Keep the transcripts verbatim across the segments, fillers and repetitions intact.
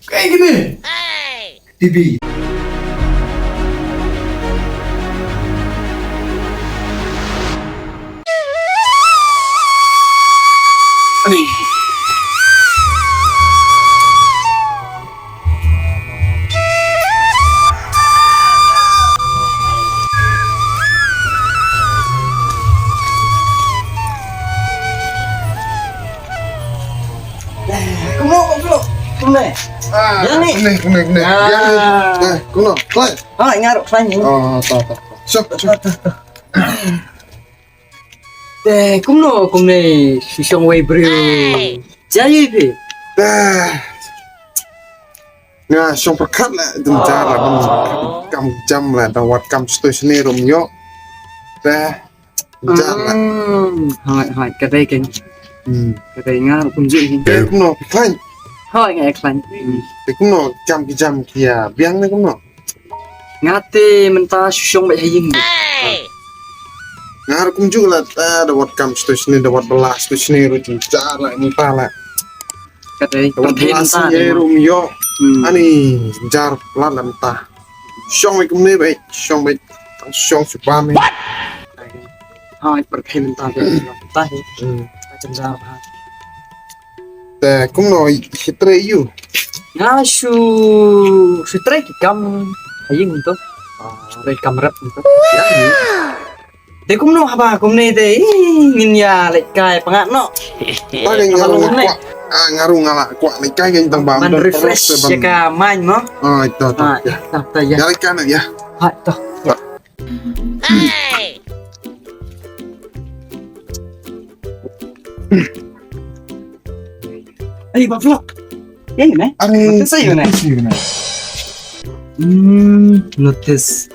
Kaei kane? T V. Kumno, kumno? Kumno? Ah, ïa ni. Kumno, kumno, kumno? Ah. Ïa ni. Eh, kumno? Khlaiñ? Ah, nga ruh khlaiñ ni. Oh, to, to, to. Sure, sure. To, to, to. Te kumno, kumne shu shong wei briew? Jia ïa phi? Te nga shong pyrkhat la, dang jar la ban kam jam la, dang wat kam shatei shane ruh ym ïoh. Te jar la. Hmm, hoi, hoi, ka dei kein. Hmm. Ka dei, nga ruh kumjuh hi. Te kumno, khlaiñ? Hoi, nga khlaiñ. Hmm. Te kumno, kam ki jam ki ïa biang ne kumno? Nga te mynta shu shong beit ha ïing. Nga ruh kumjuh la, eh, da wat kam shatei shane, da wat bylla shatei shane ruh jynjar la mynta la. Ka dei, da wat bylla mynta shane ruh ym ïoh. Hmm. Ani jar palat la mynta. Shong beit kumne beit, shong beit. Shong shu bam beit. Ha, pyrthei mynta beit, mynta hi. Hmm. Ka jynjar bha. Te kumno, shu trei ïa u? Nga shu, shu trei ki kam ha ïing to. Ah. Shu trei kam rep to. Ïa, ïa. Te kumno haba kumne te, ih, ngin ïa leit kai pyngngad noh. Te nga ruh nga kwah, ah, nga ruh nga la kwah leit kai, tang ba ban refresh ïa ka mind mo. Ah, to, to, ah, ïa. To, to, ïa. Ïa leit kai noh ïa. Ha, to, ïa. Hey! Hey, Buffalo. Ïa, ïa, eh? Are, notice ïa, eh? Notice ïa, eh? Hmm, notice.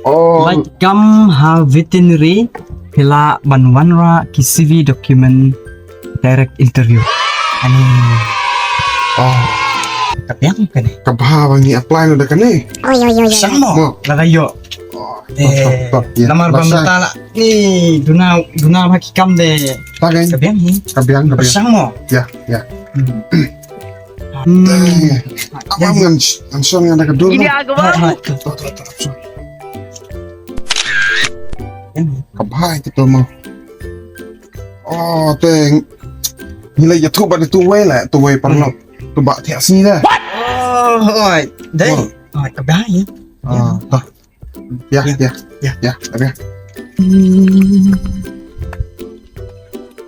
Oh. Leit kam ha veterinary, phi lah ban wanrah ki C V document, direct interview. Ani. Oh. Ka biang kane. Ka bha ba ngi apply noh da kane. Oi, oi, oi, oi. Shang mo. Mo. Lada ïoh. Oh, eh, to, to, to, ïa. Namar ba mynta la ni duna, duna bha ki kam de. Ka biang. Ka biang, ka biang. Shang mo. Ïa, ïa. Hmm. Hmm. Ïa. Apa ngan, ngan shon ngan da ka dur. Ini aku. Hai, hai. To, to, to, to. Ka bha ïa kito mo. Oh, te ngi la ïathuh bad uwei la, uwei paralok. Hmm. Uba thiah sngi da. Oh, oi. Dei. Oh. Oi, ka bha ïa. Ah, to. Ïa, ïa, ïa, ïa, ïa.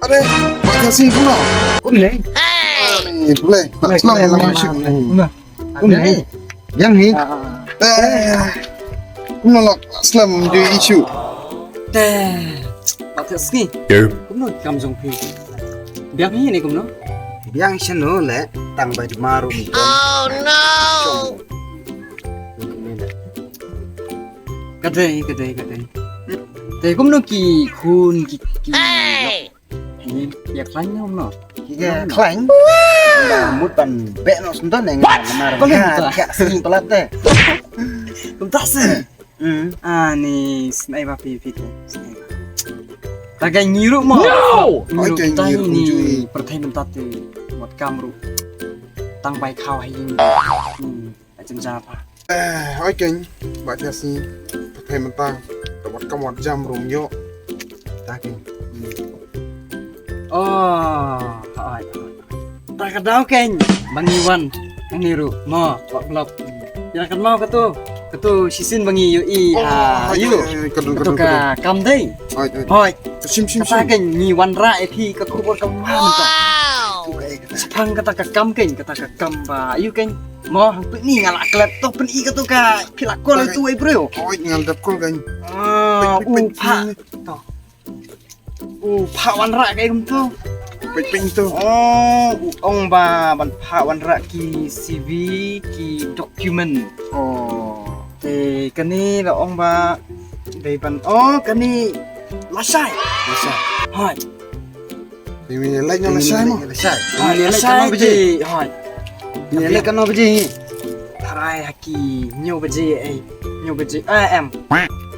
Are, ba thiah sngi kumno? Kumne? Kumne, kumne. Kumne. Ïa ngi. Eh, kumno lok, slem ju issue. Te, ba thiah sngi. Kumno kam jong phi? Biang hi ne kumno? Biang shano le, tang ba jumar um. Oh no! Ka dei, ka dei, ka dei. Te kumno ki khun ki, ki, ki ïa khlaiñ ne kumno? Ki ïa khlaiñ. Ba mut ban beh noh sendon ne nga namar ka ka sing palat te. Kumta se. Hmm. Ani, snai ba phi phi te. Snai ba. Ta ka ngi ruh mo. Ngi ruh ta ni pyrthei mynta te. Wat kam ruh. Tang bai khaw ha ïing. Hmm. Ka jynjar bha. Eh, oi keiñ, ba thiah sngi, pyrthei mynta, te wat kam wat jam ruh ym ïoh. Ta keiñ. Oh, oi, oi. Ta ka daw keiñ, ba ngi wan, hangne ruh, mo, Bah Phlop. Ïa kynmaw kato, kato shisien ba ngi ïohi, oh, ha, oi, ïoh. Oi, oi, oi, kato, kato, kato ka kam dei. Oi, oi. Oi. Shim, shim, shim. Kata keiñ ngi wanrah ïa phi ka khubor kaba bha mynta. Wow. Shaphang kata ka kam keiñ, kata ka kam ba, ïoh keiñ. Mo, hangtu ni nga la klet to pyni kato ka phi la call ïa utu uwei briew. Oi, nga la dep call keiñ. Ah, u phah. To. U phah wanrah kaei kumto. Peit, peit to. Oh, u ong ba ban phah wanrah ki C V, ki document. Oh. Te kane la ong ba dei ban, oh, kane lashai. Lashai. Hoi. Te ngi leit noh lashai mo. Lashai. Hoi, lashai te, hoi. Ngi leit katno baje? Tharai ha ki hynñiew baje, eh, hynñiew baje, eh, em.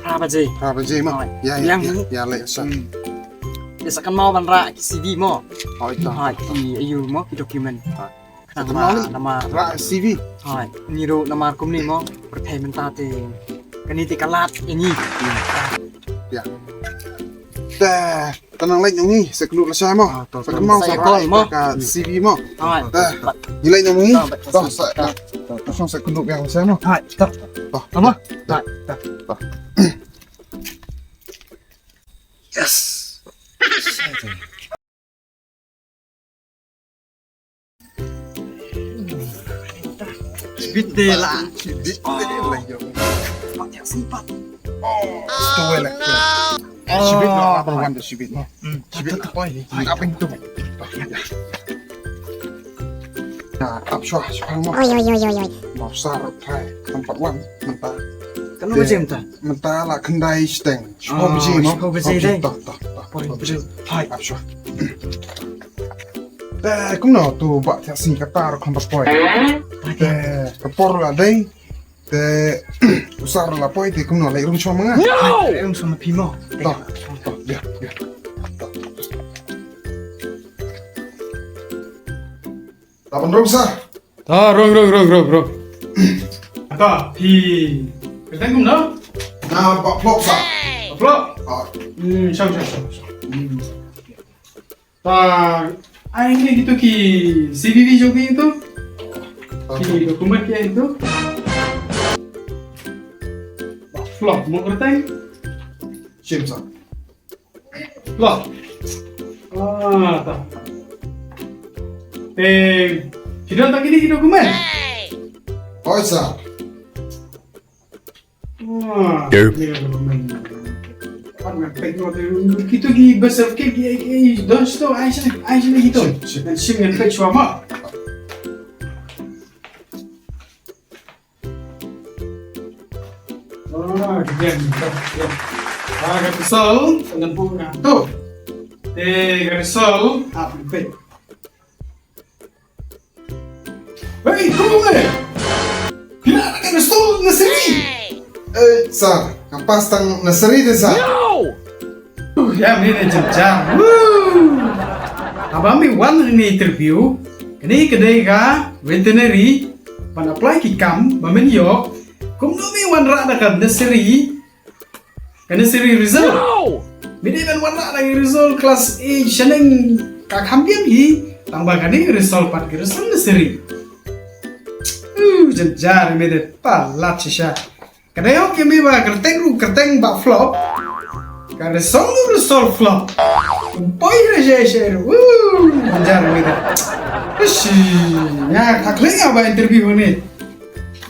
Phra baje. Phra baje mo. Hoi. Ïa, ïa, ïa, ïa, leit lashai. Hmm. Ïa sa kynmaw ban rah ki C V mo. Hoi to. Hoi, ki aiu mo, ki document. Hoi. Tang ba namar, namar ra C V. Hai, ni ruh namar kumne mo, pyrthei mynta te kane te ka lad ïa ngi. Ïa. Te tang nang leit ngi sa kynduh lashai mo. Ah, to, sa to, kynmaw sa sa ïa ra call mo. Ka C V mo. Hai. Te ngi leit ngi. To, to, to, sa, to, to, sa kynduh ïa lashai mo. Hai, to. To. Apa? To, to. To. Yes. Shibit de la. Shibit de la. Oh. Pak, ïa, sempat. Oh, sto wala. Oh. Shibit no, apa wan de shibit no. Hmm. Shibit apa ini? Apa itu? Ya, ap shwa, shwa mo. Oi, oi, oi, oi, oi. Mau sar thai, tempat wan, mentah. Kan lu macam tu? Mentah lah, kendai shiteng. Shiphew baje mo. Shiphew baje dei. Toh, toh, toh. Poi, poi. Hai. Ap shwa. Te kumno tu ba thiah sing kata ro kham poi. Te ka por la dei. Te usar la poi te kumno la rung shwa ma nga. No! Rung shwa ma phi mo. Toh, toh, ya, ya. Toh. Laban rung sa. Ta rung, rung, rung, rung, rung. Ata phi kyrteng kumno? Nga Bah Phlop sa. Bah Phlop? Ah. Hmm, shong, shong, shong, shong. Hmm. Ta, ai ngi gitu ki C V V jong ki gitu. Ah. Ki dokumen ki gitu. Bah Phlop mo kyrteng? Shim sa. Lah. Ah, ta. Eh, phi don tang kine ki dokumen? Hooid sir. Ah, kine ki dokumen. Pat ngan peit noh te, kito ki birth certificate ki, ki, ki don shuh, ai shane, ai shane kito. Shim, shim. Ngan shim ngan peit shuwa mo. Ah, kine, kine. Ah, ka result, ngan buh nga tu. Eh, ka result, ah, peit. Hei, kumne. Phi la ka result nursery. Eh, sir, nga pass tang nursery de, sir. No! Uh, ïa me ne jynjar. Woo! Haba me wan hangne interview, kane ka dei ka veterinary, ban apply ki kam ba men ïoh. Kumno me wanrah da ka nursery, ka nursery result? No! Me dei ban wanrah da ka result class eight shaneng ka kham biang hi, tang ba kane ka result pat ka result nursery. Uh, jynjar me dei palat shisha. Ka dei hok ïa me ba kyrteng ruh kyrteng Bah Phlop. Ka result ruh result Phlop. Poi re she she ruh. Woo, jynjar me da. Ish, nga khlem nga ba interview ni.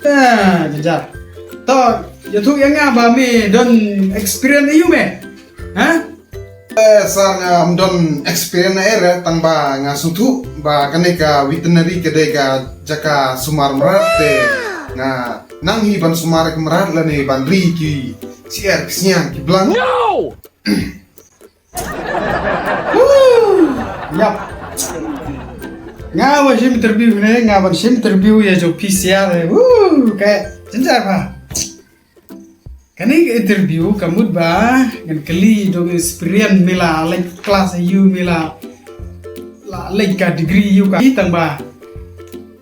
Ah, jynjar. To, ïathuh ïa nga ba me don experience aiu me? Ha? Eh, sir, ngam don experience na ere, tang ba nga sngewthuh ba kane ka veterinary ka dei ka jaka sumar mrad te nga nang hi ban sumar ka mrad lane ban ri ki syiar ki sniang ki blang. No! Woo! Yap. Nga ba shim interview ne, nga ban shim interview ïa jong P C R. Woo, ka jynjar ba. Kane ka interview ka mut ba ngan kylli dong experience me la leit class aiu me la, la leit ka degree aiu ka tang ba.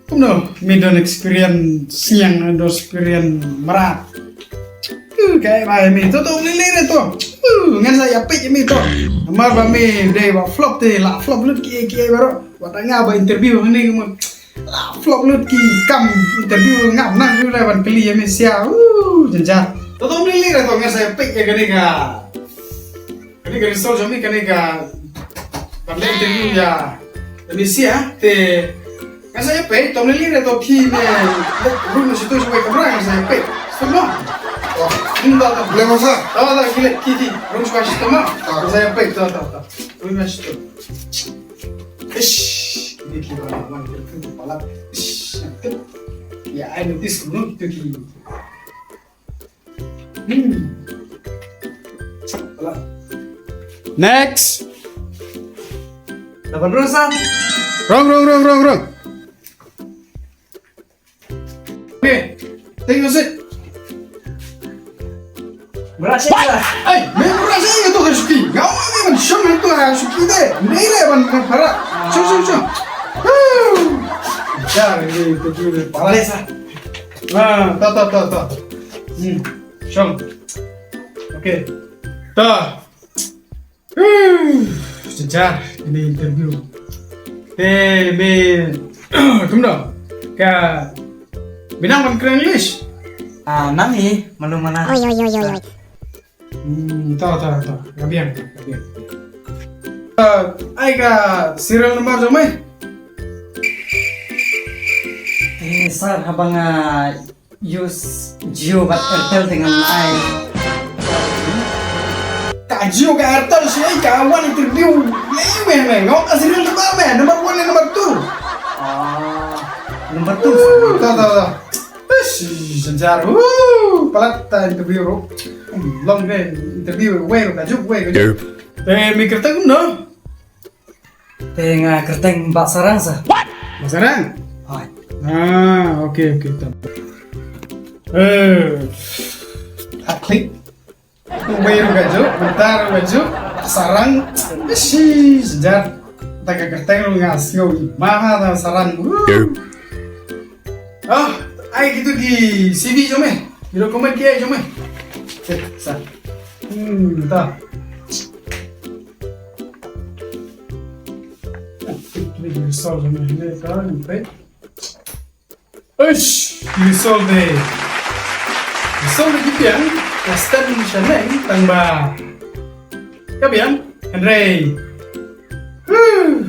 Kumno me don experience sniang don experience mrad. Tu kai ba me to to lili re to. Uh, ngan sa ïa peit me to. Namar ba me dei ba Phlop te la Phlop lut ki ki baroh. Wat nga ba interview hangne kumno. Ah, Phlop lut ki kam interview ngam nang lut ban kylli ïa me sia. Uh, jynjar. To to lili re to ngan sa peit ïa kane ka. Kane ka result jong me kane ka. Ban leh interview ïa. Ïa me sia te. Ngan sa peit to lili re to phi me. Rung na situ shuwa kamera ngan sa peit. Semua. Oh, hmm, to to. Boleh masa? To to ki leh ki ki. Rung shuwa situ ma. Ngan sa peit to to to. Rung na situ. Ish, ini ki ba wan ke tu palat. Ish, ya ai notice kumno kitu ki. Hmm. Palat. Next. Laban rung sa. Rung, rung, rung, rung, rung. Okay. Take your seat. Mrad sha. Ai, me mrad sha ïa to ha shuki. Nga ong me ban shong ha to ha shuki de. Me le ban kan para. Shong, shong, shong. Woo! Jar, ini interview ni palat. Pale sa. Ah, ta, ta, ta, ta. Hmm. Shong. Okay. Ta. Hmm. Jar, ini interview. Te me, kumno? Ka, me nang ban kren English? Ah, nang hi, malu mana. Oi, oi, oi, oi, oi. Hmm, ta, ta, ta. Ka biang, ka biang. Eh, ai ka serial number jong me? Eh, sir, haba nga use Jio bad Airtel te ngan ai. Ka Jio ka Airtel shi ai ka wan interview. Lei me me. Nga ka serial number me. Number one and number two. Ah, number two, sir. Ta, ta, ta. Ish, jynjar. Woo! Palat ta interview ruh. Hmm, long de interview wei ruh ka juk, wei ka juk. Te me kyrteng kumno? Te nga kyrteng Bah Sarang sa. What? Bah Sarang? Hai. Ah, okay, okay, ta. Eh. Hat klik. Wei ruh ka juk, mynta ruh ka juk, Bah Sarang. Shi, jynjar. Ta ka kyrteng ruh nga sngew. Maha ta Sarang. Woo. Ah, ai kitu ki C V jong me. Ki document ki ai jong me. Sa. Hmm, ta. Ki result jong me ne ka ni pe. Uish, result de. Result de ki biang, ka stand shaneng tang ba. Ka biang, hynrei. Huh.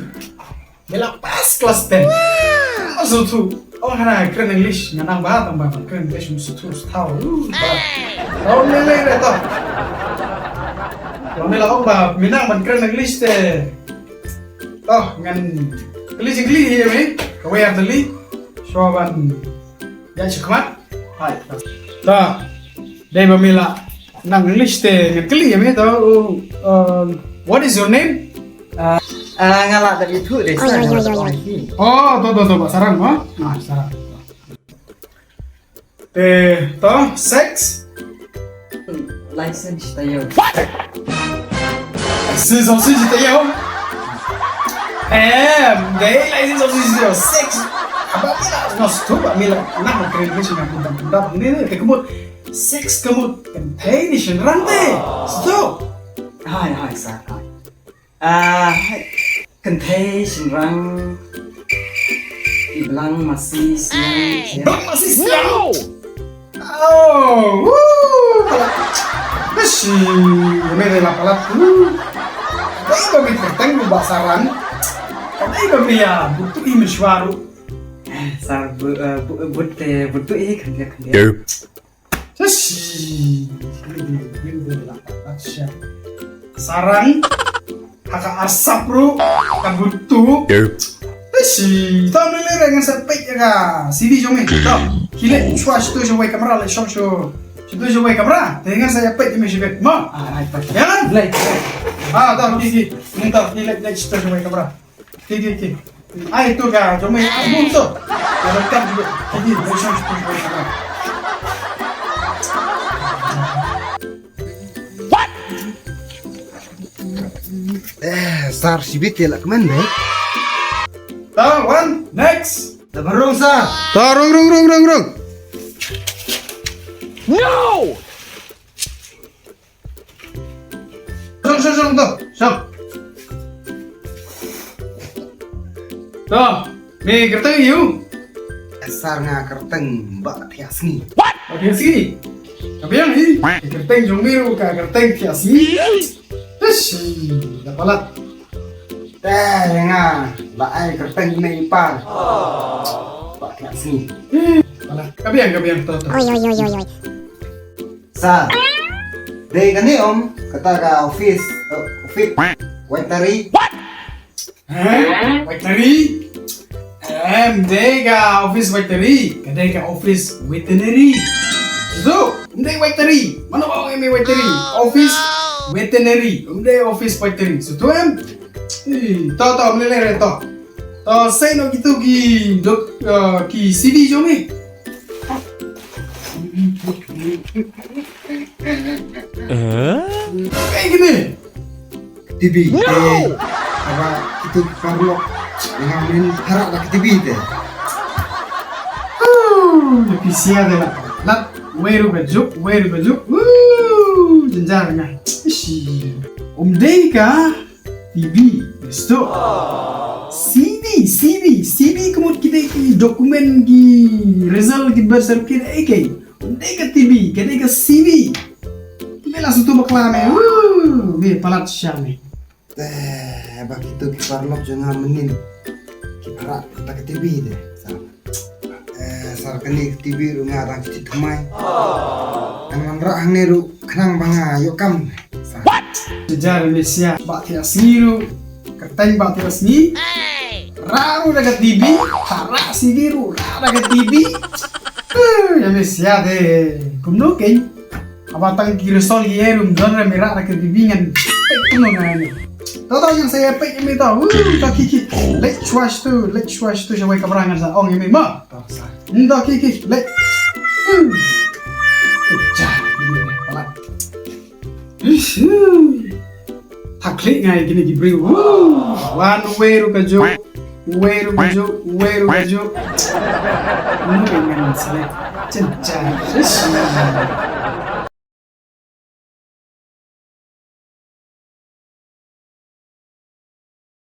Me la pass class ten. Wow. Suthu. Oh, hana kren English, nga nang ba tang ba kren English, suthu, suthu. Uh, ba. Oh, me le le to. Ba me la ong ba me nang ban kren English te. To, ngan kylli jingkylli hi ïa me. Kawei ar tylli. Shuwa ban ïa shikmat. Hai. To. Dei ba me la nang English te ngan kylli ïa me to. Uh, what is your name? Ah, ah, nga la da ithuh de sa, nga la da ong hi. Oh, to, to, to, Bah Sarang, ha? Ah, Sarang. Te, to, sex? License tayo. What? License of sex tayo? Em, dei license of sex tayo. Sex. Haba me la, no, stop, ba me la, nang kren English nga pun dang pun dang. Ni, ni, te ka mut. Sex ka mut kynthei ne shynrang te. Stop. Hai, hai, sa, hai. Ah, kynthei, shynrang, iblang, masi, sniang, sniang. Iblang, masi, sniang? No! Oh, woo, palat. Bishi, me de la palat. Woo. Dei ba me kyrteng ruh Bah Sarang. Dei ba me ïa butuh i mynshuwa ruh. Eh, sar bu-, eh, bu-, but, eh, butuh i khyndiat khyndiat. Sa shi. Sarang. Ha ka arsap ruh. Ka butu. Sa shi. To me le re ngan sa peit ïa ka C V jong me. To. Ki leit shuwa shuwa shuwa wei kamra, leit shuwa shuwa. Shuwa shuwa wei kamra. Te ngan sa ïa peit ïa me shibit. Mo. Ah, right, right. Ïa? Leit. Ah, to ki ki. Ni to ki leit leit shuwa shuwa wei kamra. Ki, ki, ki. Ai, tu ka, jong me, ah, bun tu. Ka dekat juga. Ki, ki, bun tu. What? Eh, sar shibit ïa la kmen de. Ta, one, next. Ta barung sar. Ta rung, rung, rung, rung, rung. No! Shong, shong, shong, to. Shong. To, me kyrteng ïa u? Sar nga kyrteng Bah Thiah Sngi. What? Bah Thiah Sngi. Ka biang hi. Ka kyrteng jong me ruh ka kyrteng Thiah Sngi. Ish, da palat. Te nga la ai kyrteng ïa i pa. Bah Thiah Sngi. Palat. Ka biang, ka biang, to, to. Oi, oi, oi, oi, oi. Sa. Dei kane, om, kata ka office, eh, office waiteri. What? Heh? Waiteri? Em, dei ka office waiteri. Ka dei ka office veterinary. Shuh, em dei waiteri. Mano ba ong em waiteri? Office veterinary. Em dei office waiteri. Shuh tu em. Ih, to, to, em lei lei re, to. To, sei noh kitu ki dok, eh, ki C V jong me. Eh? Kaei kine? K T V. No! Te, haba kitu ki paralok nga men harap da K T V te. Ïa phi sia de la. Lat, wei ruh ka juk, wei ruh ka juk. Woo, jynjar nga. Ishi. Um dei ka T V, isto. C V, C V, C V ka mut ki dei ki document, ki result, ki birth certificate, eh, ki. Um dei ka T V, ka dei ka C V. Me la sutu bakla me. Woo, me palat sha me. Eh, ba kito ki paralok jong nga mynnin ki para ta ka T V de. Sa. Eh, sar kane ka T V ruh nga dang kiti thymmai. Kan wanrah hangne ruh khnang ba nga ïoh kam. Sa. What? Jynjar me sia, ba ti asngi ruh. Kyrteng ba ti asngi. Ra ruh da ka T V, para C V ruh ra da ka T V. Eh, ïa me sia de. Kumno kein? Haba tang ki result ki eh ruh ym don re, me rah da ka T V ngan peit kumno ngan ïa me. To to, ngan sa ïa peit ïa me to. Woo, to ki ki. Leit shuwa shtu, leit shuwa shtu sha wei kamra ngan sa ong ïa me mo. To sa. Hmm, to ki ki. Leit. Hmm. Eh, ja, ni ni palat. Ish, hmm. Thak khlieh nga ïa kine ki briew. Woo. Wan wei ruh ka juk. Wei ruh ka juk, wei ruh ka juk. Kumno kein ngan select? Jynjar. Ish.